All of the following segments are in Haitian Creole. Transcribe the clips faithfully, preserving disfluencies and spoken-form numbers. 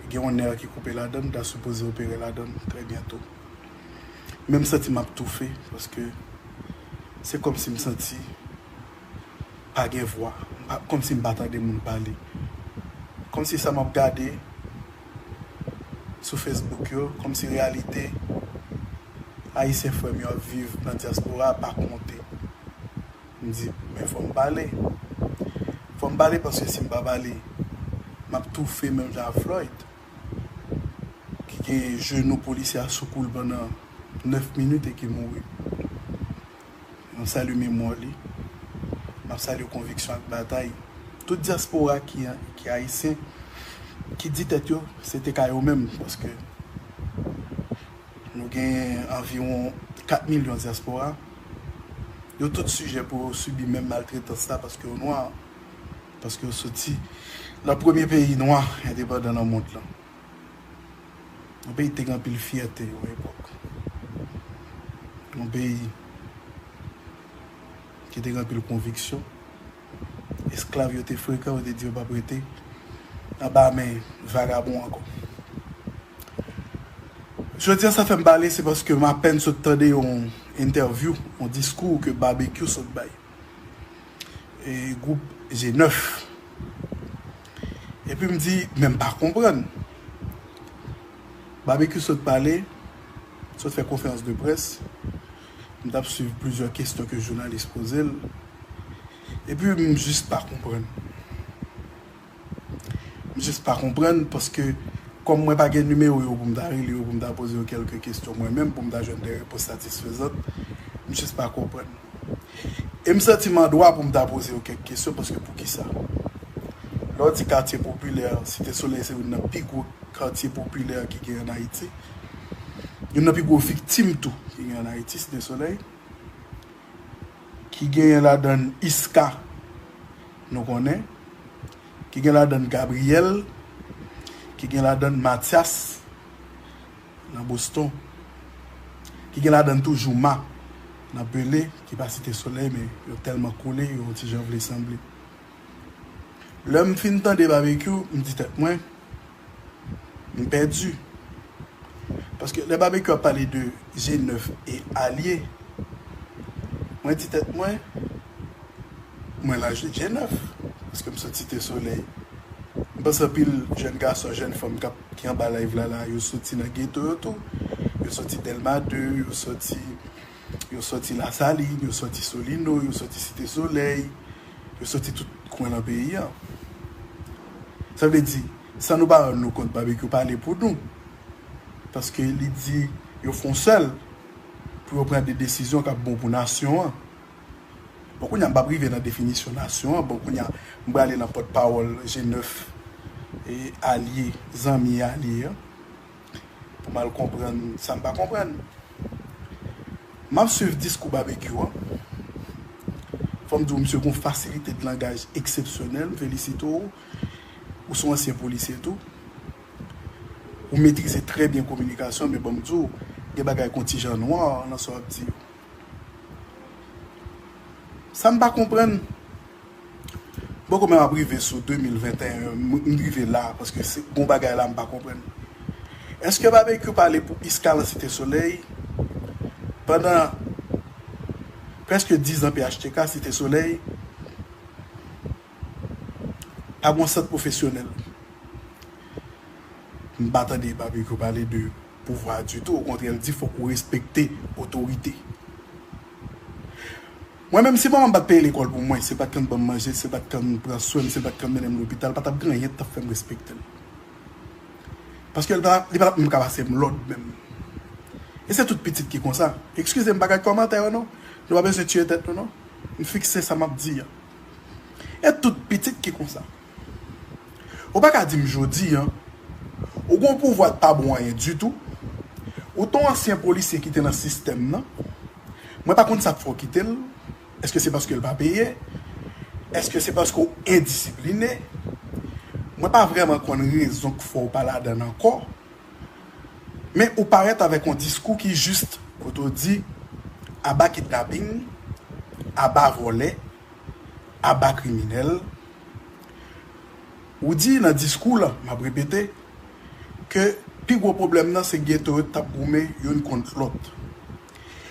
Gen yon nè ki koupe ladan l, m ta sipoze opere ladan l trè byento. Men m santi m ap toufe, paske se kòmsi m santi pa gen vwa, m pa, kòmsi m pa tande moun pale. Kòmsi sa m ap gade sou Facebook yo, kòmsi reyalite Ayisyen frè m yo ap viv nan dyaspora a pa konte. M di, men fò m pale. Fò m pale paske si m pa pale, m ap toufe menm jan ak Floyd, ki gen jenou polisye a sou kou l pandan nèf minit e ki mouri. M ap salye memwa li. M ap salye konviksyon ak batay tout dyaspora ki, ki ayisyen, ki di tèt yo se te ka yo menm, paske nou gen anviwon kat milyon dyaspora. Yo tout sijè pou yo sibi menm maltretans la paske yo nwa, paske yo soti nan premye peyi nwa endepandan nan mond lan. Yon peyi ki te gen anpil fyète yon epòk. Yon peyi ki te gen anpil konviksyon. Esklav yo te frekan, yo te di yo p ap rete anba men vagabon ankò. Jodi a, sa fè m pale, se paske m apèn sot tande yon entèvyou, yon diskou ke Babekyou sot bay e gwoup G nèf. Epi m di, men m pa konprann. Babekyou sot pale, sot fè konferans de près. M t ap swiv plizyè kesyon ke jounalis poze l. Epi m jis pa konprann. M jis pa konprann paske kòm mwen pa gen nimewo yo pou m ta rele yo, pou m ta poze yo kèlke kesyon mwen menm, pou m ta jwenn de repons satisfezan, m jis pa konprann. E m santi m an dwa pou m ta poze yo kèk kesyon, paske poukisa? Lè w di katye popilè, Site Solèy se youn nan pi gwo katye popilè ki gen ann Ayiti. Youn nan pi gwo viktim tou ki gen ann Ayiti, Site Solèy. Ki genyen ladan l Iska, nou konnen. Ki gen ladan l Gabriel. Ki gen ladan l Mathias, nan Boston. Ki gen ladan l tou Jouma, nan Pele, ki pa Site Solèy, men yo tèlman kole, yo yon ti jan vle sanble. Lè m fin tande Babekyou, m di tèt mwen, m pèdi. Paske lè Babekyou ap pale de G nèf e alye, mwen di tèt mwen, mwen laj de G nèf, paske m sot Site Solèy. M panse anpil jèn gason, jèn fanm k ap, ki anba live la, la, yo soti nan geto yo tou. Yo soti Dèlma de, yo soti, yo soti Lasalin, yo soti Solino, yo soti Site Solèy, yo soti tout kwen nan peyi a. Sa vle di, san nou pa rann nou kont, Babekyou pale pou nou. Paske li di yo fè yon sèl pou yo pran de desizyon k ap bon pou nasyon an. Bon, kounye a, m p ap rive nan definisyon nasyon an. Bon, kounye a, m prale nan pòtpawòl G nèf e alye, zanmi e alye an, pou m al konprann sa m pa konprann. M ap swiv diskou Babekyou an. Fò m di w, misye gen yon fasilite de langaj eksepsyonèl. M felisite w. Ou se yon ansyen polisye tou. Ou metrize trè byen kominikasyon, men ban m di w, gen bagay k yon ti jan nwa nan sa w ap di yo. Sa m pa konprann, m poko menm ap rive sou de mil venteyen, m, m rive la, paske se gon bagay la m pa konprann. Èske Babekyou pale pou Iska nan Site Solèy pandan prèske diz an P H T K Site Solèy pa gon sant pwofesyonèl? M pa tande Babekyou pale de pouvwa ditou. Okontrè, l di fòk ou respekte otorite. Mwen menm, si manman m pa t peye lekòl pou mwen, si l pa t konn ban m manje, si l pa t konn pran swen m, si l pa t konn mennen m lopital, pa t ap gen anyen k t ap fè m respekte l. Paske li pa, li pa t ap menm ka pase m lòd menm. E se tout pitit ki konsa. Eskize m, pa gad kòmantè yo non. Nou pa bezwen tiye tèt nou non. M fikse sa m ap di a. E tout pitit ki konsa. Ou pa ka di m jodi a, ou gon pouvwa k pa bon anyen ditou, ou t on ansyen polisye ki te nan sistèm nan, mwen pa konn sa k fè w kite l, èske se paske l pa peye, èske se paske w endisipline, mwen pa vrèman konn rezon k fè w pa ladan l ankò, men ou parèt avèk yon diskou ki jis, kote w di, aba kidnaping, aba vòlè, aba kriminèl. Ou di nan diskou w lan, m ap repete, Ke pi gwo pwoblèm nan se geto yo t ap goumen youn kont lòt.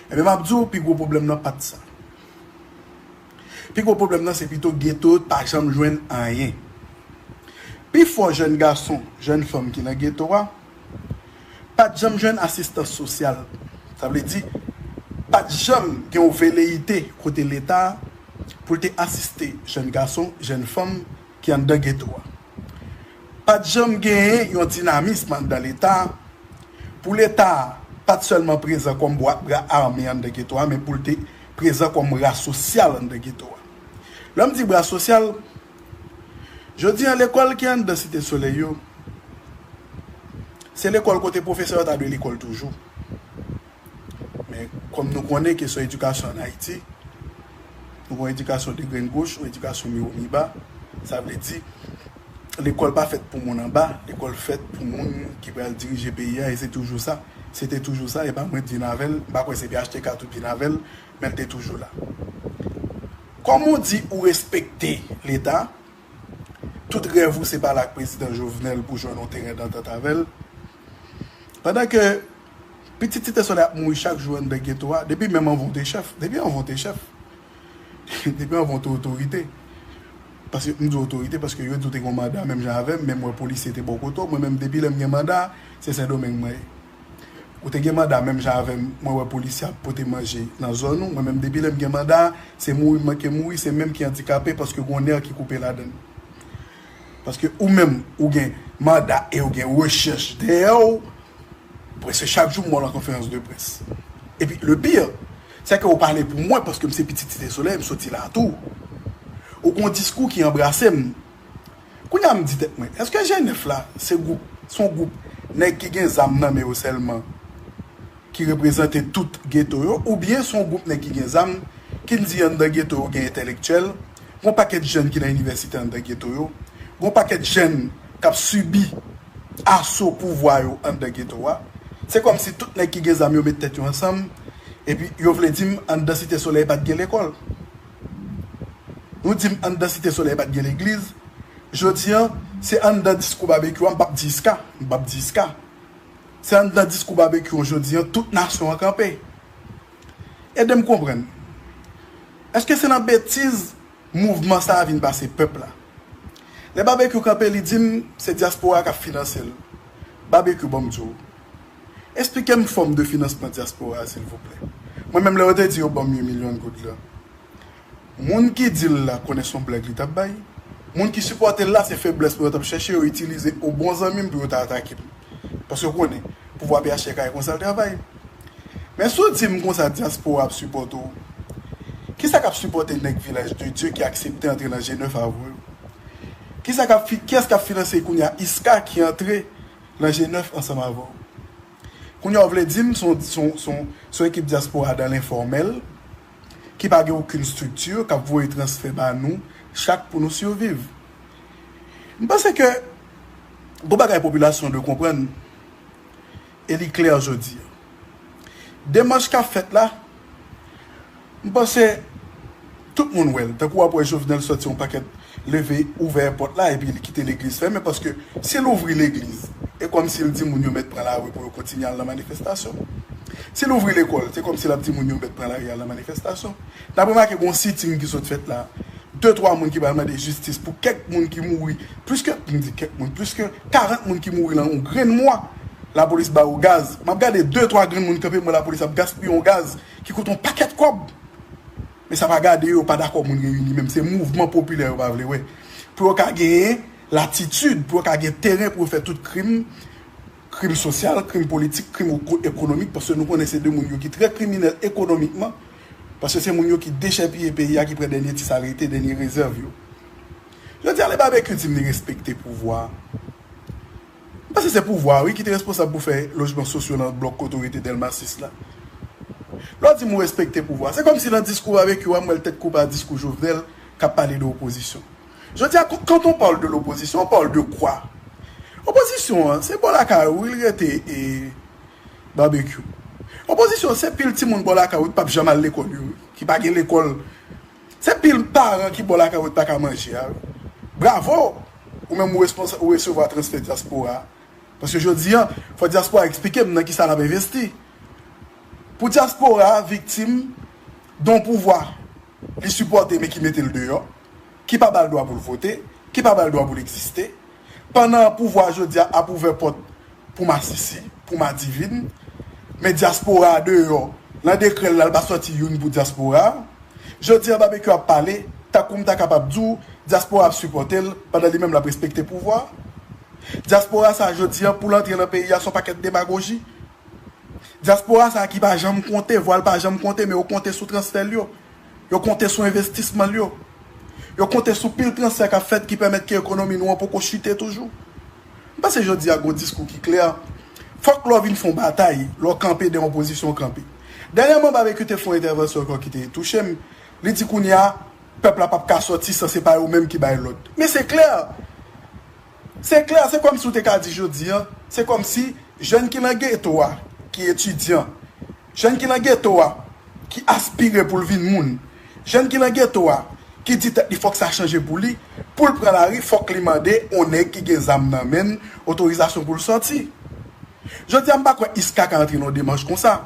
Ebyen, m ap di w, pi gwo pwoblèm nan pa t sa. Pi gwo pwoblèm nan se pito geto yo pa janm jwenn anyen. Pifò jèn gason, jèn fanm ki nan geto a, pa t janm jwenn asistans sosyal. Sa vle di, pa t janm gen yon veleyite kote Leta pou l te asiste jèn gason, jèn fanm ki anndan geto a. Pa t janm genyen yon dinamis anndan Leta pou Leta pa t sèlman prezan kòm bwa, bra ame anndan geto a, men pou l te prezan kòm bra sosyal anndan geto a. Lè m di bra sosyal, jodi a lekòl ki anndan Site Solèy yo, se lekòl kote pwofesè yo ta dwe lekòl toujou. Men kòm nou konnen kesyon edikasyon ann Ayiti, nou gen yon edikasyon de grenn goch, yon edikasyon miwo miba. Sa vle di, lekòl pa fèt pou moun anba, lekòl fèt pou moun ki pral dirije peyi a, e se toujou sa. Se te toujou sa, e pa mwen k vin avè l, m pa kwè se P H T K tou k vin avè l, men l te toujou la. Kòm ou di ou respekte Leta, tout rèv ou se pale ak prezidan Jovenel pou jwenn yon teren dantant avè l. Pandan ke pitit Site Solèy ap mouri chak jou anndan geto a, depi menm anvan w te chèf, depi anvan w te chèf, depi anvan w te otorite. Paske, m di otorite paske yo di w te gen yon manda menm jan avè m, men m wè polisye te bò kote w. Mwen menm, depi lè m gen manda, se Sendomeng mwen ye. Ou te gen manda menm jan avè m, mwen wè polisye ap pote manje nan zòn ou. Mwen menm, depi lè m gen manda, se mouri m manke mouri, se menm ki andikape paske gen yon nè ki koupe ladan l. Paske ou menm, ou gen manda e ou gen rechèch dèyè w, prèske chak jou m wè w nan konferans de près. Epi, le pire, se ke ou pale pou mwen paske m se pitit Site Solèy, m soti la tou. Ou gen yon diskou ki anbrase m. Kounye a m di tèt mwen, èske G nèf la, se gwoup, se yon gwoup nèg ki gen zam nan men yo sèlman, ki reprezante tout geto yo, oubyen se yon gwoup nèg ki gen zam, ki n di anndan geto yo gen entèlektyèl, gen yon pakèt jèn ki nan inivèsite anndan geto yo, gen yon pakèt jèn k ap sibi aso pouvwa yo anndan geto a. Se kòmsi tout nèg ki gen zam yo met tèt yo ansanm, epi yo vle di m anndan Site Solèy pa t gen lekòl. Nou di m anndan Site Solèy pa t gen legliz. Jodi a, se anndan diskou Babekyou a, m p ap di jiska, m p ap di jiska. Se anndan diskou Babekyou a jodi a, tout nasyon an kanpe. Ede m konprann. Èske se nan betiz mouvman sa a vin pase pèp la? Lè Babekyou kanpe, li di m se dyaspora k ap finanse l. Babekyou, ban m di w. Esplike m fòm de finansman dyaspora a, silvouplè. Mwen menm, lè yo te di yo ban m uit milyon goud la, moun ki di l la konnen se yon blag li t ap bay. Moun ki sipòte l la, se feblès pou yo t ap chèche, yo itilize yon bon zanmi m pou yo ta atake m. Paske yo konnen, pouvwa P H T K e konsa l travay. Men si w di m konsa dyaspora ap sipòte w, kisa k ap sipòte nèg Vilaj de Dye ki aksepte antre nan G nèf avè w yo? Kisa k ap fi-, kiyès k ap finanse kounye a Iska ki antre nan G nèf ansanm avè w? Kounye a w vle di m se yon, se yon, se yon, se yon ekip dyaspora dan lenfòmèl ki pa gen okenn estrikti k ap voye transfè ba nou chak pou nou siviv. M panse ke gon bagay popilasyon an dwe konprann, e li klè jodi a. Demach k ap fèt la, m panse tout moun wè l. Tankou w ap wè Jovenel sòti yon pakèt, leve, ouvè pòt la, epi li kite legliz fèmen, paske si l ouvri legliz, e kòmsi l di moun yo mèt pran lari pou yo kontinye al nan manifestasyon. Si l ouvri lekòl, se kòmsi l ap di moun yo mèt pran lari al nan manifestasyon. N ap remake gon siting ki sot fèt la. De twa moun ki pral mande jistis pou kèk moun ki mouri, plis ke, m di kèk moun, plis ke karant moun ki mouri lan yon grenn mwa. Lapolis ba yo gaz. M ap gade de twa grenn moun kanpe, m wè lapolis ap gaspiye yon gaz ki koute yon pakèt kòb. Men sa pa gade yo, yo pa dakò moun reyini, menm se mouvman popilè yo pa vle wè. Pou yo ka genyen latitid, pou yo ka gen teren pou yo fè tout krim, krim sosyal, krim politik, krim eko-, ekonomik, paske nou konnen se de moun yo ki trè kriminèl ekonomikman, paske se moun yo ki dechèpiye peyi a, ki pran dènye ti sa rete, dènye rezèv yo. Jodi a, lè Babekyou di m li respekte pouvwa a, m panse se pouvwa a, wi, ki te responsab pou fè lojman sosyo nan blòk kote w rete Dèlma sis la. Lè w di m ou respekte pouvwa a, se kòmsi nan diskou Babekyou a, m wè l tèt koupe a diskou Jovenel k ap pale de opozisyon. Jodi a, quand on parle de l'opposition, on parle de quoi? Opozisyon an, se bò lakay ou, wi, l rete, e, Babekyou. Opozisyon, se pil timoun bò lakay ou ki p ap janm al lekòl yo, ki pa gen lekòl. Se pil paran ki bò lakay ou ki pa ka manje a, wi. Bravo! Ou menm ou responsa-, ou resevwa transfè dyaspora a. Paske jodi a, fò dyaspora eksplike m nan kisa l ap envesti. Pou dyaspora a viktim de yon pouvwa li sipòte men ki mete l deyò, ki pa ba l dwa pou l vote, ki pa ba l dwa pou l egziste, pandan pouvwa a jodi a ap ouvè pòt pou masisi, pou madivin, men dyaspora a deyò, nan dekrè l la, l pa sòti youn pou dyaspora a. Jodi a, Babekyou ap pale, tankou m ta kapab di w, dyaspora ap sipòte l, pandan li menm l ap respekte pouvwa a. Dyaspora sa a, jodi a, pou l antre nan peyi a, se yon pakèt demagoji. Dyaspora sa a ki pa janm konte, vwa l pa janm konte, men yo konte sou transfè l yo. Yo konte sou envestisman l yo. Yo konte sou pil transfè k ap fèt ki pèmèt ke ekonomi nou an poko chite toujou. M panse jodi a gon diskou ki klè. Fòk lè w vin fè yon batay, lè w kanpe dèyè yon pozisyon w kanpe. Dènyèman, Babekyou te fè yon entèvansyon ankò ki te touche m. Li di kounye a, pèp la p ap ka sòti san se pa yo menm ki bay lòd. Men se klè. Se klè, se kòmsi w te ka di jodi a, se kòmsi jèn ki nan geto a, ki etidyan, jèn ki nan geto a, ki aspire pou l vin moun, jèn ki nan geto a, ki di tèt li fòk sa chanje pou li, pou l pran lari, fòk li mande yon nèg ki gen zam nan men l otorizasyon pou l sòti. Jodi a, m pa kwè Iska ka antre nan yon demach konsa.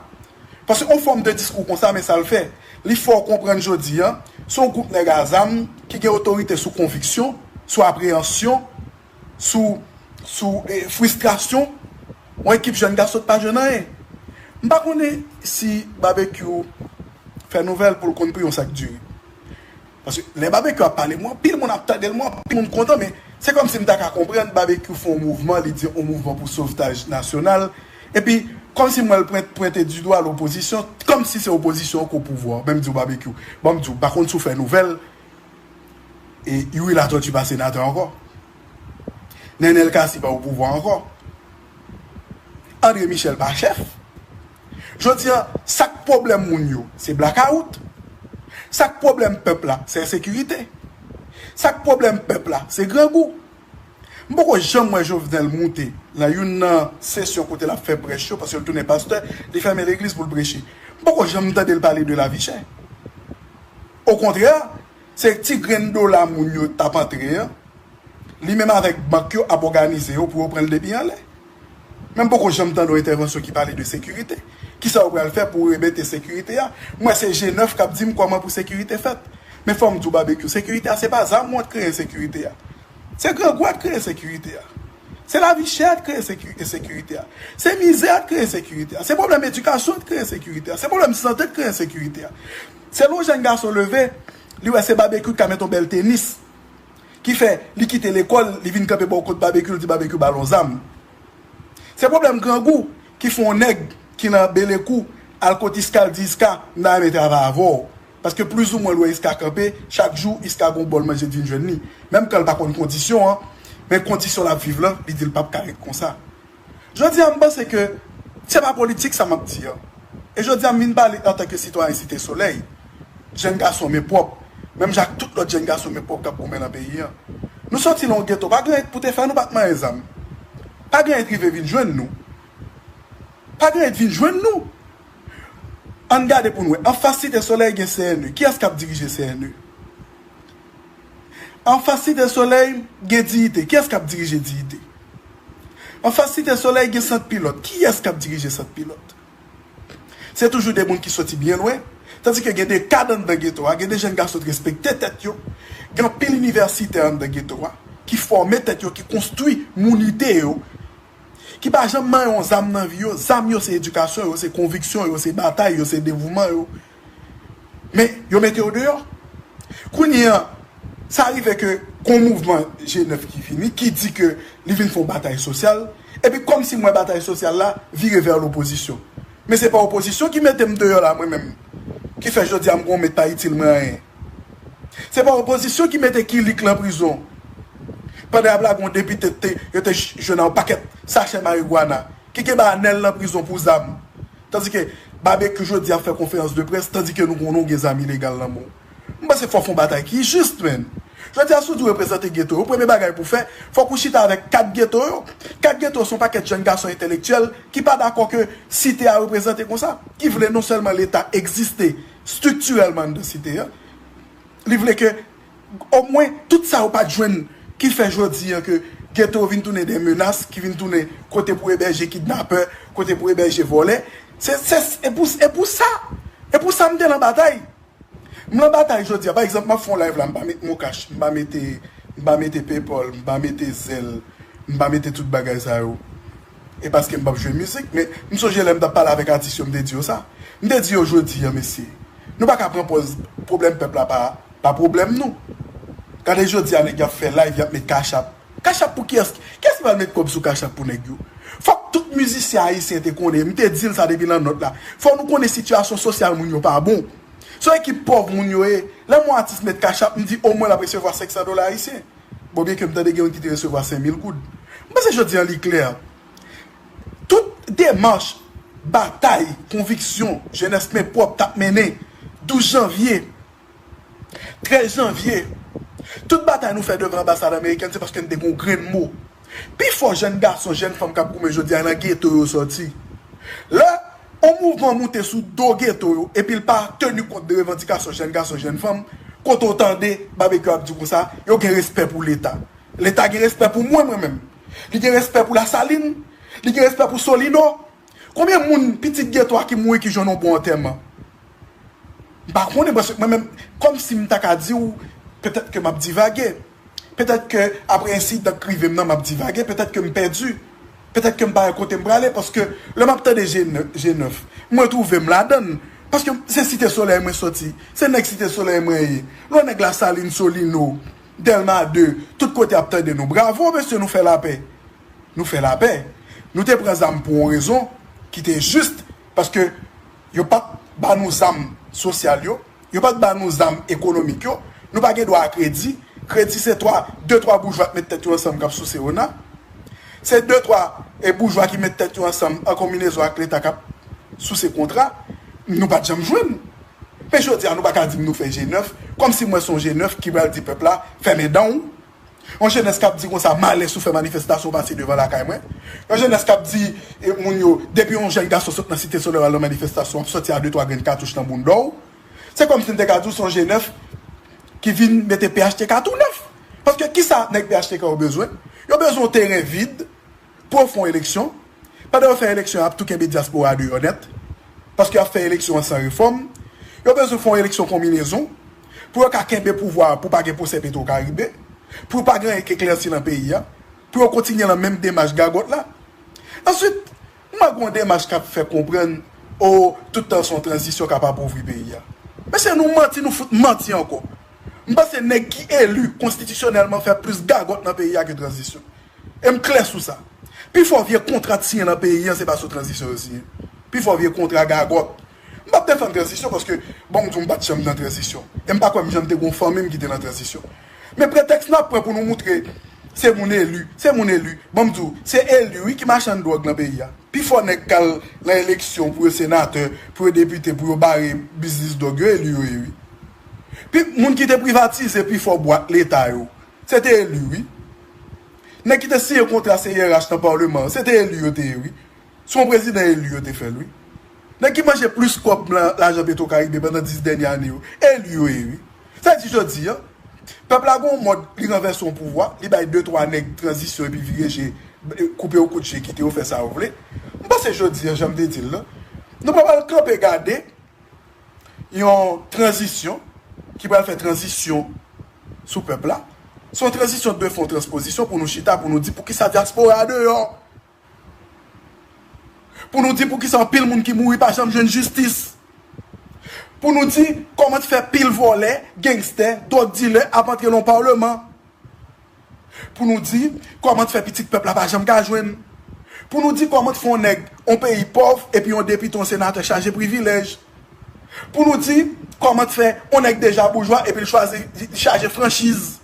Paske yon fòm de diskou konsa, men sa l fè. Li fè w konprann jodi a, se yon gwoup nèg a zam ki gen otorite sou konviksyon, sou apreyansyon, sou, sou eh, fristrasyon, yon ekip jèn gason ki pa jwenn anyen. M pa konnen si Babekyou fè nouvèl pou l konn pou yon sak diri. Paske lè Babekyou ap pale, mwen, anpil moun ap tande l, mwen, anpil moun kontan, men se kòmsi m ta ka konprann Babekyou fè yon mouvman, li di yon mouvman pou sovtaj nasyonal, epi kòmsi m wè l pwent, pwente di dwa lopozisyon, kòmsi se opozisyon an k o pouvwa. Men m di w Babekyou, bon, m di w, pa konn si w fè nouvèl, e Youri Latortue pa senatè ankò. Nenel Cassy pa o pouvwa ankò. André Michel pa chèf. Jodi a, sa k pwoblèm moun yo, se blakawout. Sa k pwoblèm pèp la, se ensekirite. Sa k pwoblèm pèp la, se grangou. M poko janm wè Jovenel moute nan youn nan sesyon kote l ap fè prèch yo, paske l tounen pastè, li fèmen legliz pou l preche. M poko janm tande l pale de lavi chè. Okontrè, se ti grenn dola moun yo t ap antre an, li menm avèk bank yo ap òganize yo pou yo pran l depi anlè. Men m poko janm tande yon entèvansyon ki pale de sekirite. Kisa yo pral fè pou remete sekirite a? M wè se G nèf k ap di m kòman pou sekirite fèt. Men fò m di w Babekyou, sekirite a se pa zam ou ap kreye ensekirite a. Se grangou a t kreye ensekirite a. Se lavi chè a t kreye ensekirite a. Se mizè a t kreye ensekirite a. Se pwoblèm edikasyon a t kreye ensekirite a. Se pwoblèm sante a t kreye ensekirite a. Se lè yon jèn gason leve, li wè se Babekyou ki ka mete yon bèl tenis. Ki fè, li kite lekòl, li vin kanpe bò kot Babekyou, li di Babekyou ba l yon zam. Se pwoblèm grangou ki fè yon nèg ki nan Belekou al kot Iska, l di Iska, m ta renmen travay avè w. Paske plizoumwen l wè Iska kanpe, chak jou Iska gon bòl manje t vin jwenn li. Menm kan l pa konn kondisyon an, men kondisyon l ap viv lan, li di l p ap ka ret konsa. Jodi a, m panse ke se pa politik sa m ap di an. E jodi a, m vin pale antanke sitwayen Site Solèy, jèn gason men pwòp, menm jan ak tout lòt jèn gason men pwòp k ap goumen nan peyi an. Nou sòti nan yon geto, pa gen anyen pou te fè nou pa t manyen zam. Pa gen anyen t rive vin jwenn nou. Pa gen anyen t vin jwenn nou. Ann gade pou n wè. Anfas Site Solèy gen C N E. Kiyès k ap dirije C N E? Anfas Site Solèy gen Diyite. Kiyès k ap dirije Diyite? Anfas Site Solèy gen Sant Pilòt. Kiyès k ap dirije Sant Pilòt? Se toujou de moun ki soti byen lwen. Tandike gen de kad anndan geto a, gen de jèn gason ki respekte tèt yo. Gen anpil inivèsitè anndan geto a, ki fòme tèt yo, ki konstwi mounite yo, ki pa janm manyen yon zam nan vi yo. Zam yo se edikasyon yo, se konviksyon yo, se batay yo, se devouman yo. Men yo mete yo deyò. Kounye a, sa rive ke gon mouvman G nèf ki vini, ki di ke li vin fè yon batay sosyal, epi kòmsi m wè batay sosyal la vire vè lopozisyon. Men se pa opozisyon ki mete m deyò la, mwen menm, ki fè jodi a m gon met pa itil mwen anyen. Se pa opozisyon ki mete Kilik lan prizon. Pandan y ap lage yon depite te, yo te jwenn yon pakèt sachè marigwana, ki gen ba Nèl lan prizon pou zam. Tandike Babekyou jodi ap fè konferans de près, tandike nou konnen w gen zam ilegal nan men w. M panse fò w fè yon batay ki jis, menn. Jodi a, si w di w reprezante geto yo, premye bagay pou w fè, fòk ou chita avèk kad geto yo. Kad geto yo se yon pakèt jèn gason entelektyèl ki pa dakò ke site a reprezante konsa, ki vle non sèlman Leta egziste estriktirèlman anndan site a, li vle ke omwen tout sa yo pa t jwenn ki fè jodi a ke Geto vin tounen de menas, ki vin tounen kote pou ebèje kidnapè, kote pou ebèje vòlè. Se, se, e pou, e pou sa, e pou sa m te nan batay. M nan batay jodi a. Pa egzanp, m ap fè yon live la, m pa met MoCash, m pa mete, m pa mete PayPal, m pa mete Zelle, m pa mete tout bagay sa yo. E paske m p ap jwe mizik, men m sonje lè m t ap pale avèk atis yo, m te di yo sa. M te di yo jodi a, mesye, nou pa ka pran pòz pwoblèm pèp la pa, pa pwoblèm nou. Gade jodi a, nèg y ap fè live, y ap met Cash App. Cash App pou kiyès? Kiyès ki pral met kòb sou Cash App pou nèg yo? Fòk tout mizisyen ayisyen te konnen, m te di l sa depi nan nòt la. Fò nou konnen sitiyasyon sosyal moun yo pa bon. Se yon ekip pòv moun yo ye. Lè yon atis met Cash App, m di omwen l ap resevwa senk san dola ayisyen. Bon, byenke m tande gen youn ki te resevwa senk mil goud. M panse jodi a li klè. Tout demach, batay, konviksyon, jenès men pwòp t ap mennen douz janvye, trèz janvye, tout batay nou fè devan anbasad amerikèn, se paske n te gen yon grenn mo. Pifò jèn gason, jèn fanm k ap goumen jodi a nan geto yo sòti. Lè yon mouvman moute sou do geto yo, epi l pa teni kont de revandikasyon jèn gason, jèn fanm, kote w tande Babekyou ap di konsa, yo gen respè pou Leta. Leta gen respè pou mwen, mwen menm. Li gen respè pou Lasalin, li gen respè pou Solino. Konbyen moun pitit geto a ki mouri ki jwenn yon bon antèman? M pa konnen, paske mwen menm, kòmsi m ta ka di w, petèt ke m ap divage. Petèt ke apre ensidan k rive m nan, m ap divage, petèt ke m pèdi. Petèt ke m pa wè kote m prale, paske lè m ap tande G nèf, G nèf, mwen twouve m ladann. Paske se Site Solèy mwen soti, se nèg Site Solèy mwen ye. Lè nèg Lasalin, Solino, Dèlma de, tout kote ap tande nou. Bravo, mesye, nou fè lapè. Nou fè lapè. Nou te pran zam pou yon rezon ki te jis, paske yo pa t ba nou zam sosyal yo, yo pa t ba nou zam ekonomik yo, nou pa gen dwa a kredi. Kredi se twa, de twa boujwa k met tèt yo ansanm k ap souse ona. Se de twa e boujwa ki met tèt yo ansanm an konbinezon ak Leta k ap souse kontra. Nou pa t janm jwenn. Men jodi a, nou pa ka di m nou fè G nèf, kòmsi mwen se yon G nèf ki pral di pèp la, fèmen dan w. Yon jenès k ap di konsa, malè si w fè manifestasyon pase devan lakay mwen. Yon jenès k ap di e, moun yo, depi yon jèn gason sot nan Site Solèy al nan manifestasyon, w ap sòti a de twa grenn katouch nan bounda w. Se kòmsi m te ka di w se yon G nèf ki vin mete P H T K tou nèf. Paske kisa nèg P H T K yo bezwen? Yo bezwen yon teren vid pou yo fè yon eleksyon. Pandan yo fè eleksyon an, y ap tou kenbe dyaspora deyò nèt. Paske y ap fè eleksyon an san refòm. Yo bezwen fè yon eleksyon konbinezon pou yo ka kenbe pouvwa a, pou pa gen pwosè Petwokaribe, pou pa gen anyen k eklèsi nan peyi a, pou yo kontinye nan menm demach gagòt la. Answit, m wè gen yon demach k ap fè konprann, o, tout tan se yon tranzisyon k ap apovri peyi a. Mesye, nou manti, nou fout manti ankò. M panse nèg ki eli konstitisyonèlman fè plis gagòt nan peyi a ke tranzisyon. E m klè sou sa. Pifò vye kontra t siyen nan peyi an, se pa sou tranzisyon yo siyen. Pifò vye kontra gagòt. M p ap defann tranzisyon paske, bon, m di w, m pa t janm nan tranzisyon. E m pa kwè m janm te gen yon fanmi m ki te nan tranzisyon. Men pretèks n ap pran pou nou moutre se moun eli, se moun eli. Bon, m di w, se eli, wi, ki machann dwòg nan peyi a. Pifò nèg k al nan eleksyon pou yo senatè, pou yo depite, pou yo bare biznis dwòg yo, eli yo ye, wi. Pi, moun ki te privatize pifò bwat Leta yo, se te eli, wi. Nèg ki te siyen kontra C I R H nan palman an, se te eli yo te ye, wi. Se yon prezidan eli yo te fè l, wi. Nèg ki manje plis kòb nan lajan Petwokaribe pandan dis dènye ane yo, eli yo ye, wi. Sa di jodi a, pèp la gen yon mòd, li ranvèse yon pouvwa, li bay de twa nèg tranzisyon epi vire je, koupe yo kout je, kite yo fè sa yo vle. M panse jodi a, jan m te di l la, nou pa pral kanpe gade yon tranzisyon ki pral fè tranzisyon sou pèp la. Se yon tranzisyon dwe fè yon transpozisyon pou nou chita, pou nou di poukisa dyaspora a deyò. Pou nou di poukisa anpil moun ki mouri pa janm jwenn jistis. Pou nou di kòman t fè pil vòlè, gangstè, dwòg dilè ap antre nan yon palman. Pou nou di kòman t fè pitit pèp la pa janm ka jwenn. Pou nou di kòman t fè yon nèg, yon peyi pòv, epi yon depite, yon senatè chaje privilèj. Pou nou di kòman t fè yon nèg deja boujwa, epi l chwazi, li chaje franchiz.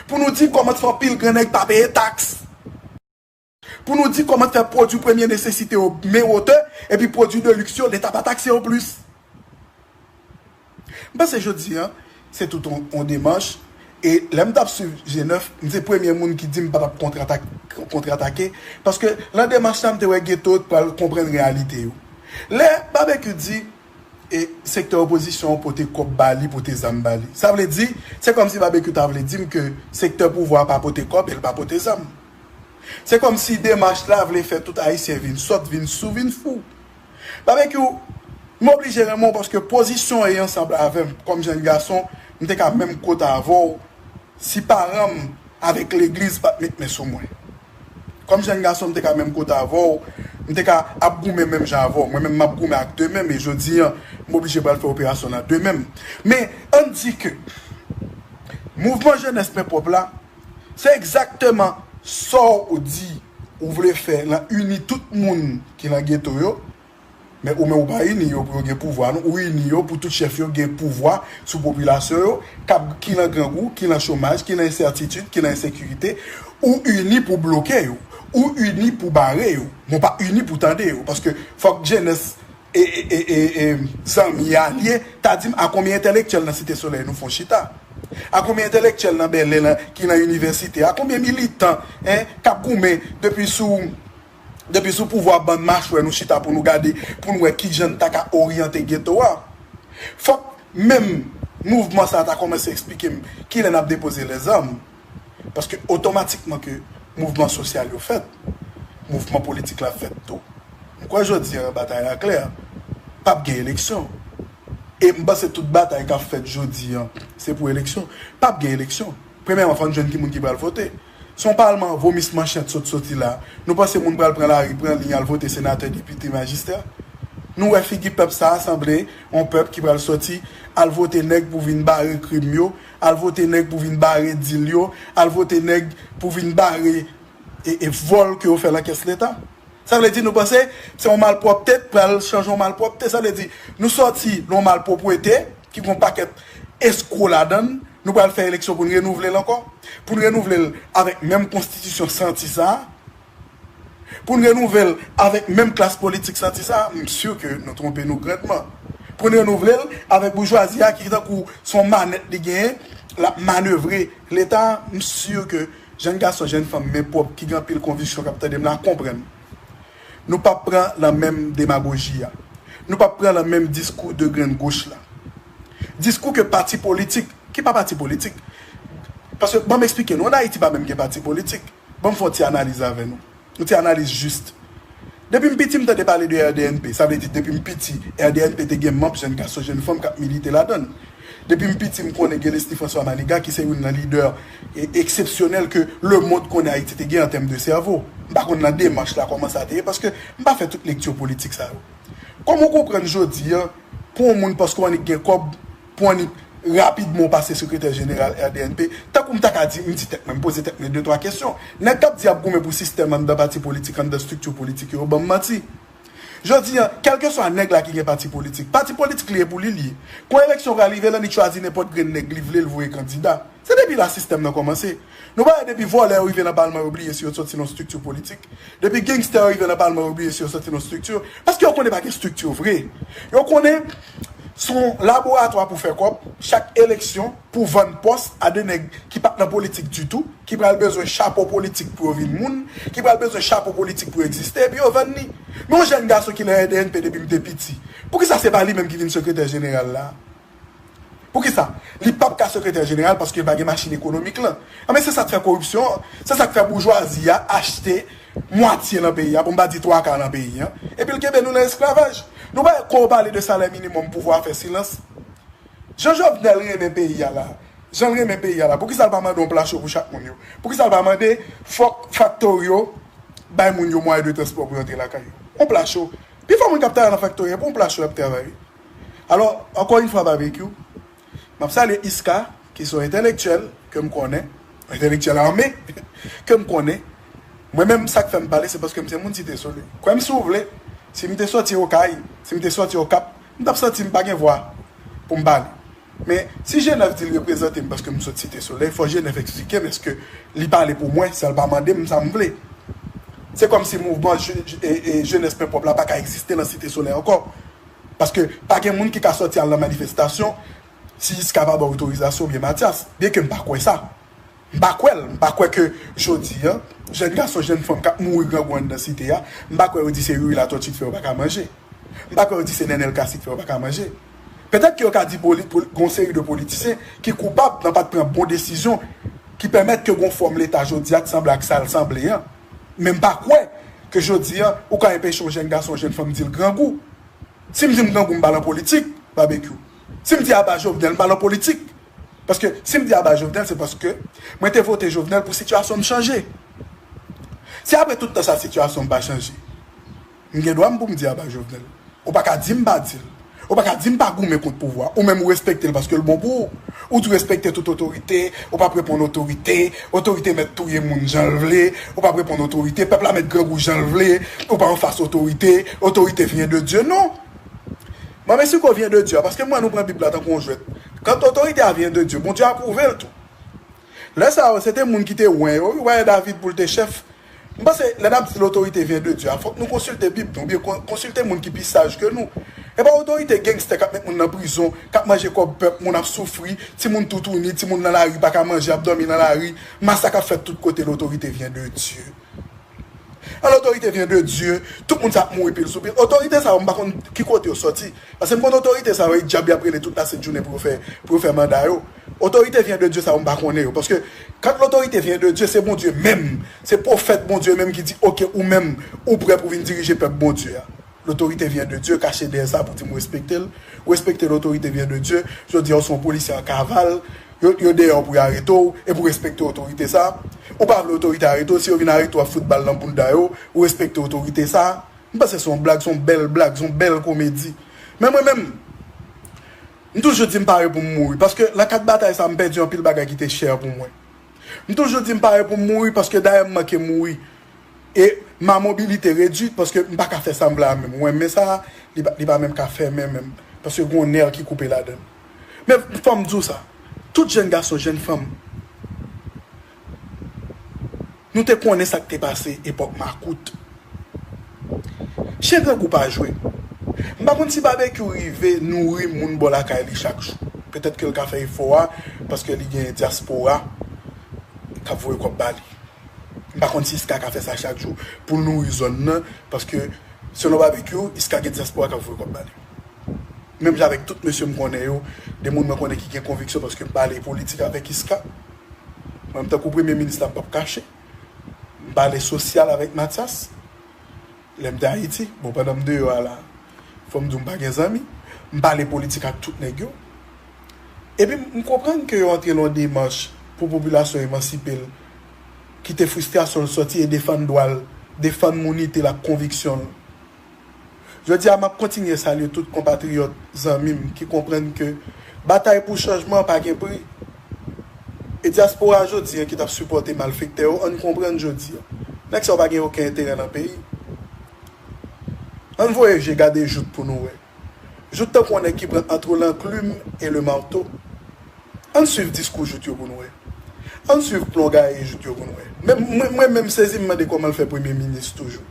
Pou nou di kòman t fè anpil grannèg pa peye taks. Pou nou di kòman t fè pwodui premye nesesite yo men wotè, epi pwodui de liks yo, Leta pa takse yo plis. M panse jodi a, se tout yon, yon demach. E lè m t ap swiv G nèf, m se premye moun ki di m pa t ap kontratak-, kontratake. Paske nan demach la, m te wè geto t pral konprann reyalite yo. Lè Babekyou di, e sektè opozisyon an pote kòb ba li, pote zam ba li. Sa vle di, se kòmsi Babekyou ta vle di m ke sektè pouvwa a pa pote kòb e l pa pote zam. Se kòmsi demach la vle fè tout Ayisyen vin sòt, vin sou, vin fou. Babekyou, m oblije renmen w paske pozisyon w e ansanm avè m kòm jèn gason, m te ka menm kote avè w si paran m avèk legliz pa t met men sou mwen. Kòm jèn gason, m te ka menm kote avè w, m te ka ap goumen menm jan avè w. Mwen menm, m ap goumen ak de men m, e jodi a, m oblije pral fè operasyon nan de men m. Men, ann di ke mouvman jenès men pwòp la, se egzakteman sa w di ou vle fè nan ini tout moun ki nan geto yo, men ou menm ou pa ini yo pou yo gen pouvwa, non. Ou ini yo pou tout chèf yo gen pouvwa sou popilasyon yo, k ap ki nan grangou, ki nan chomaj, ki nan ensètitid, ki nan ensekirite. Ou ini pou bloke yo. Ou ini pou bare yo. Men w pa ini pou tande yo. Paske fòk jenès e, e, e, e, e zanmi alye ta di m a konbyen entèlektyèl nan Site Solèy nou fè yon chita. A konbyen entèlektyèl nan Bèlè lan ki nan inivèsite. A konbyen militan, en, k ap goumen depi sou depi sou pouvwa bann machwè nou chita pou nou gade, pou nou wè kijan n ta ka oryante geto a. Fòk menm mouvman sa a ta kòmanse eksplike m kilè n ap depoze lèzam. Paske otomatikman ke mouvman sosyal yo fèt, mouvman politik la fèt tou. M kwè jodi a batay la klè, p ap gen eleksyon. E m panse tout batay k ap fèt jodi a, se pou eleksyon. P ap gen eleksyon. Premyèman, fò n jwenn ki moun ki pral vote. Se yon palman vomisman chen t sot soti la. Nou panse moun pral pran lari, pran liy, al vote senatè, depite, majistra? Nou wè figi pèp sa a sanble yon pèp ki pral sòti al vote nèg pou vin bare krim yo, al vote nèg pou vin bare dil yo, al vote nèg pou vin bare e, e vòl ke yo fè nan kès Leta. Sa vle di nou panse se yon malpwòpte k pral chanje yon malpwòpte. Sa vle di nou sòti nan yon malpwòpte ki gen yon pakèt eskwo ladan l, nou pral fè eleksyon pou n renouvle l ankò. Pou n renouvle l avèk menm konstitisyon santi sa a. Pou n renouvle l avèk menm klas politik santi sa a, m si ke nou twonpe nou grandman. Pou n renouvle l avèk boujwazi a ki tankou se yon manèt li genyen, l ap manevre Leta, m si ke jèn gason, jèn fanm, men pwòp, ki gen anpil konviksyon k ap tande m la, konprann. Nou p ap pran nan menm demagoji a. Nou p ap pran nan menm diskou de grenn goch la. Diskou ke pati politik, ki pa pati politik. Paske, ban m eksplike nou, ann Ayiti pa menm gen pati politik. Ban m fè yon ti analiz avè nou. Yon ti analiz jis. Depi m piti, m tande pale de R D N P. Sa vle di, depi m piti, R D N P te gen manm, jèn gason, jèn fanm k ap milite ladan l. Depi m piti, m konnen gen Leslie François Manigat, ki se youn nan lidè e, eksepsyonèl ke lemonn konnen Ayiti te gen an tèm de sèvo. M pa konn nan demach la kòman sa te ye, paske m pa fè tout lekti politik sa yo. Kòman w konprann jodi a, pou yon moun paske w annik gen kòb, pou w annik rapidman w pase sekretè jeneral R D N P, tankou m ta ka di, m di tèt mwen, m poze tèt mwen de twa kesyon. Nèg k ap di y ap goumen pou sistèm anndan pati politik, anndan estrikti politik yo, yo ban m manti. Jodi a, kèlkeswa nèg la ki gen pati politik, pati politik li ye pou li, li ye. Kon eleksyon pral rive, l annik chwazi nenpòt grenn nèg li vle, l voye kandida. Se depi la sistèm nan kòmanse. Nou pa wè depi vòlè yo rive nan palman yo bliye si yo t sòti nan estrikti politik. Depi gangstè yo rive nan palman yo bliye si yo sòti nan estrikti. Paske yo konnen pa gen estrikti vre. Yo konnen se yon laboratwa pou fè kòb, chak eleksyon pou vann pòs a de nèg ki pa t nan politik ditou, ki pral bezwen chapo politik pou yo vin moun, ki pral bezwen chapo politik pou yo egziste, epi yo vann li. Men yon jèn gason ki nan R D N P depi m te piti, poukisa se pa li menm ki vin sekretè jeneral la? Poukisa? Li p ap ka sekretè jeneral paske li pa gen machin ekonomik lan. Anben, se sa k fè koripsyon an, se sa k fè boujwazi a achte mwatye nan peyi a, pou m pa di twa ka nan peyi a, epi l kenbe nou nan esklavaj. Nou pa wè, kon yo pale de salè minimòm, pouvwa a fè silans. Jan Jovenel renmen peyi a la, jan l renmen peyi a la, poukisa l pa mande yon pla cho pou chak moun yo? Poukisa l pa mande fòk faktori yo bay moun yo mwayen de transpò pou yo antre lakay yo? Yon pla cho. Pifò moun k ap travay nan faktori a, pou yon pla cho y ap travay. Alò, ankò yon fwa, Babekyou, m ap salye Iska, ki se yon entèlektyèl ke m konnen, yon entèlektyèl ame, ke m konnen. Mwen menm, sa k fè m pale, se paske m se moun Site Solèy. Kwè m si w vle, si m te sòti Okay, si m te sòti Okap, m t ap santi m pa gen vwa pou m pale. Men, si Jenèf di l reprezante m paske m sot Site Solèy, fò Jenèf eksplike m èske li pale pou mwen, san l pa mande m sa m vle. Se kòmsi mouvman je, je, e, e, jenès men pwòp la pa ka egziste nan Site Solèy ankò. Paske pa gen moun ki ka sòti al nan manifestasyon si Iska pa ba otorizasyon oubyen Matyas. Byenke m pa kwè sa. M pa kwè l. M pa kwè ke jodi a, jèn gason, jèn fanm k ap mouri grangou anndan site a, m pa kwè yo di se Youri Latortue ki fè yo pa ka manje. M pa kwè yo di se Nenel Cassy k fè yo pa ka manje. Petèt ke yo ka di poli- poli- gon seri de politisyen ki koupab nan pa t pran bon desizyon ki pèmèt ke gon fòm Leta jodi a t sanble ak sa l sanble an. Men m pa kwè ke jodi a ou ka enpeche yon jèn gason, yon jèn fanm di l grangou. Si m di m grangou, m pa nan politik, Babekyou. Si m di aba Jovenel, m pa nan politik. Paske si m di aba Jovenel, se paske mwen te vote Jovenel pou sitiyasyon m chanje. Si apre tout tan sa sitiyasyon m pa chanje, m gen dwa m pou m di aba Jovenel. Ou pa ka di m pa di l. Ou pa ka di m pa goumen kont pouvwa. Ou menm ou respekte l paske l bon pou ou. Ou di w respekte tout otorite, ou p ap reponn otorite, otorite mèt touye moun jan l vle, ou p ap reponn otorite, pèp la mèt grangou jan l vle, ou pa anfas otorite, otorite vyen de Dye, non. Mwen, mesye, ko vyen de Dye a, paske m wè nou pran Bib la tankou yon jwèt. Quand otorite a vyen de Dye, Bondye apwouve l tou. Lè sa yo, se te moun ki te wen yo, wi, w pa wè David pou l te chèf. M panse, lè n ap di lotorite vyen de Dye a, fòk nou konsilte Bib nou, oubyen kon- konsilte moun ki pi saj ke nou. E pa otorite gangstè k ap met moun nan prizon, k ap manje kòb pèp, moun ap soufri, timoun toutouni, timoun nan lari pa ka manje, ap dòmi nan lari, masak ap fèt tout kote, lotorite vyen de Dye. An, lotorite vyen de Dye, tout moun sa ap mouri pil sou pil. Otorite sa yo, m pa konn ki kote yo sòti. Paske m konn otorite sa yo, e dyab y ap rele tout lasent jounen pou yo fè, pou yo fè manda yo. Otorite vyen de Dye sa yo, m pa konnen yo. Paske quand lotorite vyen de Dye, se Bondye menm, se pwofèt Bondye menm ki di, oke, ou menm, ou prè pou vin dirije pèp Bondye a. Lotorite vyen de Dye, kache dèyè sa pou di m respekte l. Respekte lotorite vyen de Dye. Jodi a, ou se yon polisye an kaval, yo, yo dèyè w pou y arete w, e pou respekte otorite sa. Ou pa vle otorite arete w, si yo vin arete w, ap fout bal nan bounda yo, ou respekte otorite sa. M panse se yon blag, se yon bèl blag, se yon bèl komedi. Men mwen menm, m toujou di m pare pou m mouri, paske nan kad batay sa, m pèdi anpil bagay ki te chè pou mwen. M toujou di m pare pou m mouri, paske dayè m manke mouri. E ma mobilite redwit, paske m pa ka fè sa m vle a menm. Ou wè men sa, li pa, li pa menm ka fèmen menm, paske gen yon nè ki koupe ladan l. Men fò m di w sa, tout jèn gason, jèn fanm, nou te konnen sa k te pase epòk makout. Chen grangou pa jwe. M pa konn si Babekyou rive nouri moun bò lakay li chak jou. Petèt ke l ka fè efò a, paske li gen dyaspora k ap voye kòb ba li. M pa konn si Iska ka fè sa chak jou pou l nouri zòn nan, paske selon Babekyou, Iska gen dyaspora k ap voye kòb ba li. Menm jan avèk tout mesye m konnen yo, de moun mwen konnen ki gen konviksyon, paske m pale politik avèk Iska. Mwen, m tankou premye minis la, m p ap kache. M pale sosyal avèk Mathias. Lè m te Ayiti, bon, pandan m deyò a la, fò m di w m pa gen zanmi. M pale politik ak tout nèg yo. Epi m konprann ke yo antre nan yon demach pou popilasyon emansipe l, kite fristrasyon l sòti e defann dwa l, defann mounite l ak konviksyon l. Jodi a, m ap kontinye salye tout konpatriyòt, zanmi m ki konprann ke batay pou chanjman pa gen pri. E dyaspora jodi a ki t ap sipòte malfektè yo, ann konprann jodi a. Nèg sa yo pa gen okenn enterè nan peyi. Ann voye je gade Jout pou nou wè. Jout tankou yon nèg ki pran entre l'enclume et le marteau. Ann swiv diskou Jout yo pou n wè. Ann swiv plon gaye Jout yo pou n wè. Men mwen, mwen menm sezi m mande kòman l fè premye minis toujou.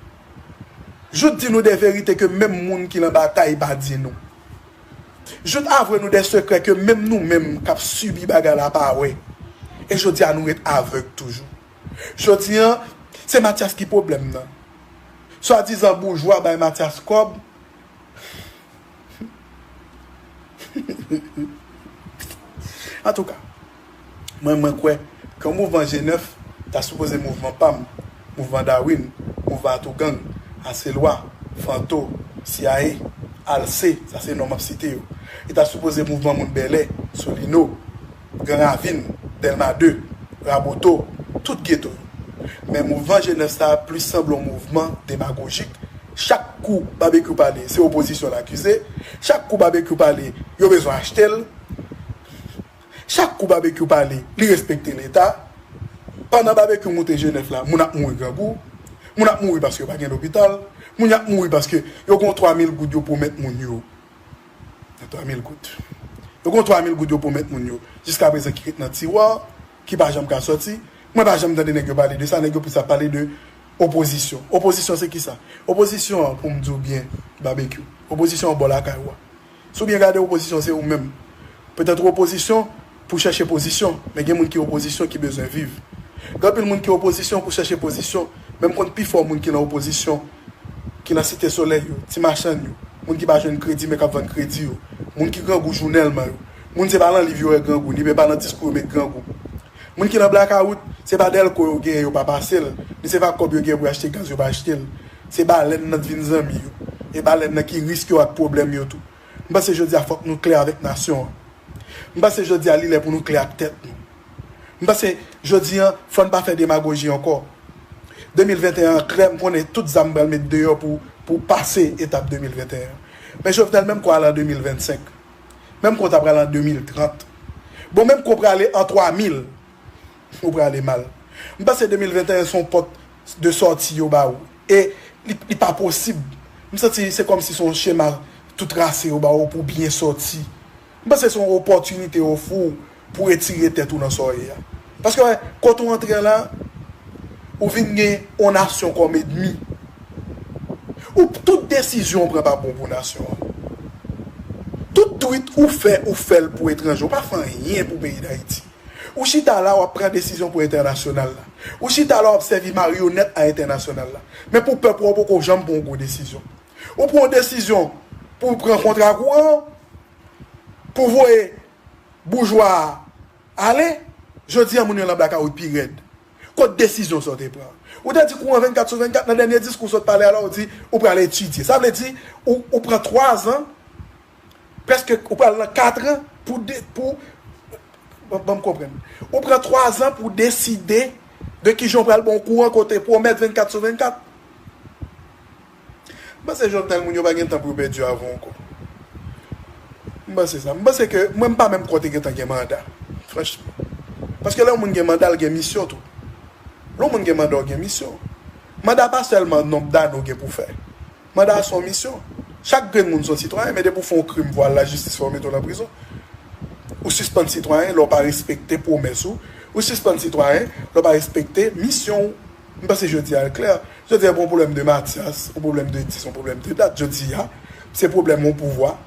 Jout di nou de verite ke menm moun ki nan batay pa di nou. Jout avwe nou de sekrè ke menm nou menm k ap sibi bagay la pa wè. E jodi a nou ret avèg toujou. Jodi a, se Mathias ki pwoblèm nan. Swadizan boujwa bay Mathias kòb. Antouka, mwen, mwen kwè ke yon mouvman G nèf ta sipoze mouvman pa m, mouvman Darwin, mouvman Atougang, Aselwa, Fanto, C I A, Alse, sa se non m ap site yo. Li ta sipoze mouvman moun Bèlè, Solino, Gran Ravin, Dèlma de, Raboto, tout geto yo. Men mouvman G nèf sa a plis sanble yon mouvman demagojik. Chak kou Babekyou pale, se opozisyon l akize. Chak kou Babekyou pale, yo bezwen achte l. Chak kou Babekyou pale, li respekte Leta. Pandan Babekyou moute G nèf la, moun ap mouri grangou. Moun ap mouri paske yo pa gen lopital. Moun ap mouri paske yo gen twa mil goud yo pwomèt moun yo. Nan twa mil goud. Yo gen twa mil goud yo pwomèt moun yo. Jiskaprezan ki ret nan tiwa, ki pa janm ka sòti. Mwen pa janm tande nèg yo pale de sa, nèg yo plis ap pale de opozisyon. Opozisyon se kisa? Opozisyon an, pou m di w byen, Babekyou. Opozisyon an bò lakay ou a. Si w byen gade, opozisyon se ou menm. Petèt ou opozisyon pou chèche pozisyon, men gen moun ki opozisyon ki bezwen viv. Gen anpil moun ki opozisyon pou chèche pozisyon, men m konn pifò moun ki nan opozisyon, ki nan Site Solèy yo, ti machann yo, Moun ki pa jwenn kredi, men k ap vann kredi yo. Moun ki grangou jounèlman yo. Moun se pa nan liv yo wè grangou, ni men pa nan diskou yo met grangou. Moun ki nan blakawout, se pa dèlko yo genyen, yo pa pase l, ni se pa kòb yo genyen pou yo achte gaz, yo pa achte l. Se balèn nan k vin zanmi yo. E balèn nan ki risk yo ak pwoblèm yo tou. M panse jodi a fòk nou klè avèk nasyon an. M panse jodi a li lè pou nou klè ak tèt nou. M panse jodi a fò n pa fè demagoji ankò. De mil venteyen an klè, m konnen tout zam pral met deyò pou, pou pase etap de mil venteyen an. Men Jovenel, menm kon ale an de mil vennsenk. Menm kon ta pral an de mil trant. Bon, menm kon prale an twa mil. Ou prale mal. M panse de mil venteyen se yon pòt de sòti yo ba ou. E li, li pa posib. M santi se kòmsi se yon chema tou trase yo ba ou pou byen sòti. M panse se yon opòtinite yo ofri w pou retire tèt ou nan sa w ye a. Paske, wè, kote w antre an la, ou vin gen yon nasyon kòm ènmi. Ou, tout desizyon w pran pa bon pou nasyon an. Tout twit ou fè, ou fè l pou etranje. Ou pa fè anyen pou peyi Dayiti. Ou chita la, w ap pran desizyon pou entènasyonal la. Ou chita la, w ap sèvi maryonèt a entènasyonal la. Men pou pèp ou, ou poko janm pran yon gwo desizyon. Ou pran yon desizyon pou w pran kontra kouran, pou voye boujwa a ale, jodi a moun yo nan blakawout pi rèd. Kot desizyon sa w te pran? Ou te di kouran vennkat sou vennkat, nan dènye diskou w sot pale a la, ou di ou pral etidye. Sa vle di, ou, ou pran twa zan, prèske ou pral nan kat an pou, de, pou, ban, ban m konprann. Ou pran twa zan pou deside de kijan w pral ba w kouran kote pwomèt vennkat sou vennkat. M panse Jovenel, moun yo pa gen tan pou yo pèdi avan ankò. M panse sa. M panse ke mwen, m pa menm kwè w te gentan gen manda. Franchman. Paske lè yon moun gen manda, l gen misyon tou. Lè yon moun gen manda, w gen misyon. Manda pa sèlman nonb dane w gen pou fè. Manda a se yon misyon. Chak grenn moun se yon sitwayen, men depi w fè yon krim, vwal lajistis fè w mete w nan prizon. Ou sispann sitwayen lè w pa respekte pwomès ou. Ou sispann sitwayen lè w pa respekte misyon ou. M panse jodi a l klè. Jodi a, pa yon pwoblèm de Matyas, yon pwoblèm de dis, yon pwoblèm de dat. Jodi a, se pwoblèm yon pouvwa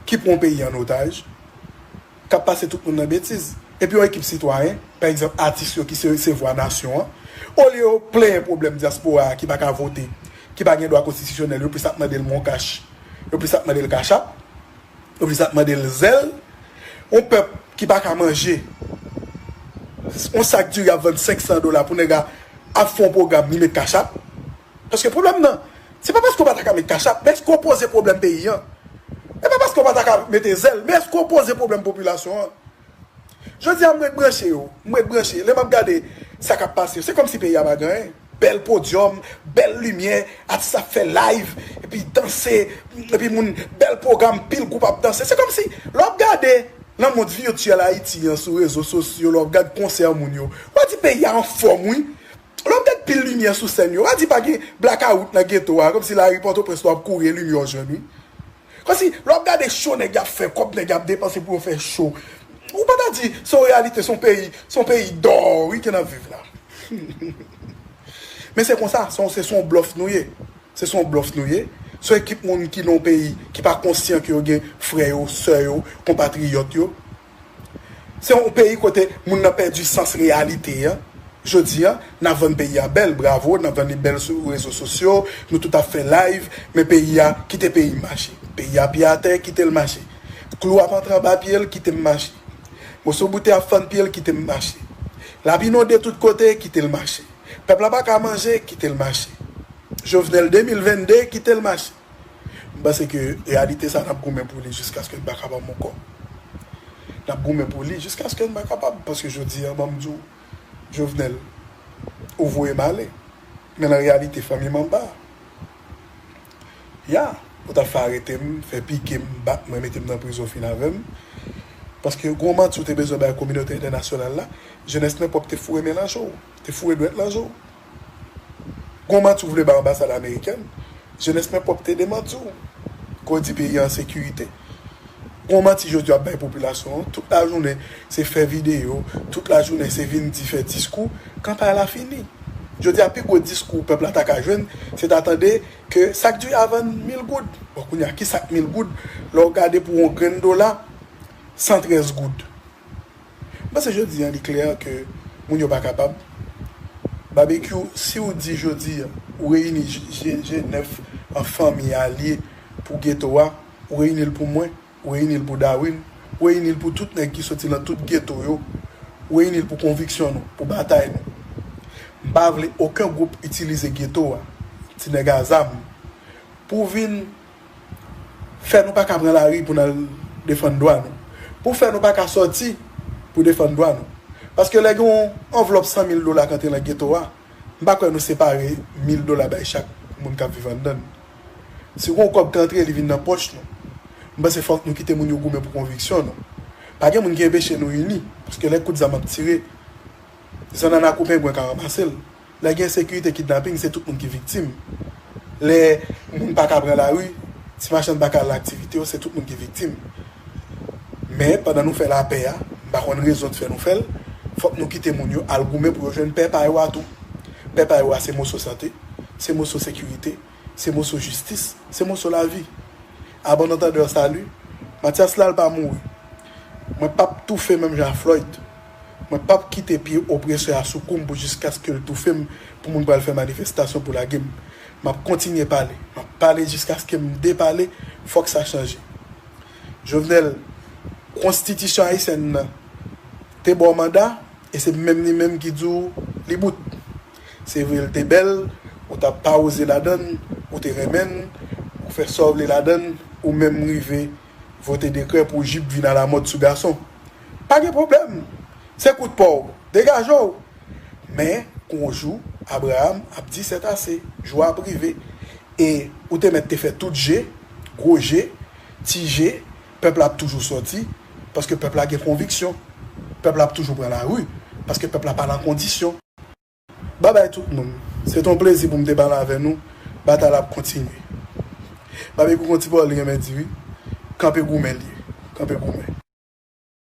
ki pran yon peyi an otaj, k ap pase tout moun nan betiz. Epi yon ekip sitwayen, pa egzanp, atis yo ki se, se vwa nasyon an, olye yo plenyen pwoblèm dyaspora a ki pa ka vote, ki pa gen dwa konstitisyonèl, yo plis ap mande l moncash, yo plis ap mande l cash app, yo plis ap mande l zèl. Yon pèp ki pa ka manje, yon sak diri ap vann senk san dola pou nèg la ap fè yon pwogram, li met cash app. Paske pwoblèm nan, se pa paske w pa ta ka met cash app, men èske w poze pwoblèm peyi an? E pa paske w pa ta ka mete zèl, men èske w poze pwoblèm popilasyon an? Jodi a, m ret branche yo, m ret branche. Lè m ap gade sa k ap pase yo, se kòmsi peyi a pa gen anyen. Bèl podyòm, bèl limyè, atis ap fè live, epi danse, epi moun, bèl pwogram, pil gwoup ap danse. Se kòmsi, lè w ap gade nan mond vityèl Ayiti an sou rezo sosyo, lè w ap gade konsè moun yo, w a di peyi a anfòm, wi. Lè w ap gade pil limyè sou sèn yo, w a di pa gen blakawout nan geto a, kòmsi lari Pòtoprens lè w ap kouri e limyè w jwenn, wi. Kòmsi, lè w ap gade cho nèg y ap fè, kòb nèg y ap depanse pou yo fè cho, ou pa ta di se yon reyalite, se yon peyi, se yon peyi dò, wi, ke n ap viv la. Men se konsa, se yon, se, se yon blòf nou ye. Se, se yon blòf nou ye. Se yon ekip moun ki nan yon peyi ki pa konsyan ke yo gen frè yo, sè yo, konpatriyòt yo. Se yon peyi kote moun nan pèdi sans reyalite a. Jodi a, n ap vann peyi a bèl, bravo, n ap vann li bèl sou rezo sosyo, nou tout ap fè live, men peyi a, kite peyi m mache. Peyi a pye atè, kite l mache. Klou ap antre anba pye l, kite m mache. Moso boutèy ap fann pye l, kite m mache. L ap inonde tout kote, kite l mache. Pèp la pa ka manje, kite l mache. Jovenel de mil vennde, kite l mache. M panse ke reyalite sa, n ap goumen pou li jiskaske n pa kapab ankò. N ap goumen pou li jiskaske n pa kapab, paske jodi a, ban m di w, Jovenel, ou voye m ale. Men nan reyalite, fanmi m anba. Ya, ou t ap fè arete m, fè pike m, bat mwen, mete m nan prizon, fin avè m. Paske gwo manti ou te bezwen bay kominote entènasyonal la, jenès mwen pwòp te foure men nan je w, te foure dwèt nan je w. Gwo manti ou vle bay anbasad amerikèn, jenès mwen pwòp te demanti w. Ke w di peyi an an sekirite. Gwo manti jodi w ap bay popilasyon an, tout lajounen se fè videyo, tout lajounen se vin di, fè diskou, kanpay la fini. Jodi a pi gwo diskou pèp la ta ka jwenn, se ta tande ke sak diri a vann mil goud. Bon, kounye a, ki sak mil goud? Lè w gade pou yon grenn dola, san trèz goud. M panse jodi a li klè ke moun yo pa kapab. Babekyou, si w di jodi a, ou reyini G, G, G nèf an fanmi alye, pou geto a, ou reyini l pou mwen, ou reyini l pou Darwin, ou reyini l pou tout nèg ki soti nan tout geto yo, ou reyini l pou konviksyon nou, pou batay nou. M pa vle okenn gwoup itilize geto a, ti nèg a zam, pou vin fè nou pa ka pran lari pou n al defann dwa nou, pou fè nou pa ka sòti pou defann dwa nou. Paske lè gen yon anvlòp san mil dola k antre nan geto a, m pa kwè nou separe mil dola bay chak moun k ap viv anndan l. Si gen yon kòb k antre, li vin nan pòch nou. M panse fòk nou kite moun yo goumen pou konviksyon nou. Pa gen moun ki enpeche nou ini, paske lè kout zam ap tire, zannanna kou pengwen ka ranmase l. Lè gen ensekirite, kidnaping, se tout moun ki viktim. Lè moun pa ka pran lari, ti machann pa ka al aktivite yo, se tout moun ki viktim. Men, pandan nou fè lapè a, m pa konn rezon k fè nou fè l, fòk nou kite moun yo al goumen pou yo jwenn pè pa yo a tou. Pè pa yo a se moso sante, se moso sekirite, se moso jistis, se moso lavi. A bon antandè, sali. Matyas la, l pa mouri. Mwen p ap toufe menm jan a Floyd. Mwen p ap kite pye opresè a sou kou m pou jiskaske l toufe m, pou moun pral fè manifestasyon pou lage m. M ap kontinye pale. M ap pale jiskaske m depale. Fòk sa chanje. Jovenel, konstitisyon ayisyèn nan te ba w manda, e se menm li menm ki di w li bout. Se vre, l te bèl, ou t ap pawouze ladan l, ou te renmen l, ou fè sa w vle ladan l, ou menm rive vote dekrè pou jip vin alamòd sou gason. Pa gen pwoblèm. Se kout pa w. Degaje w. Men, gon jou, Abraham ap di c'est assez. Jou a ap rive. E ou te mèt te fè tout je, gwo je, ti je, pèp la ap toujou sòti, paske pèp la gen konviksyon. Pèp la ap toujou pran lari, paske pèp la pa nan kondisyon. Babay tout moun. Se t on plezi pou m te pale avè nou. Batay la ap kontinye. Babay pou konti pa w, li renmen di wi. Kanpe goumen l ye. Kanpe goumen.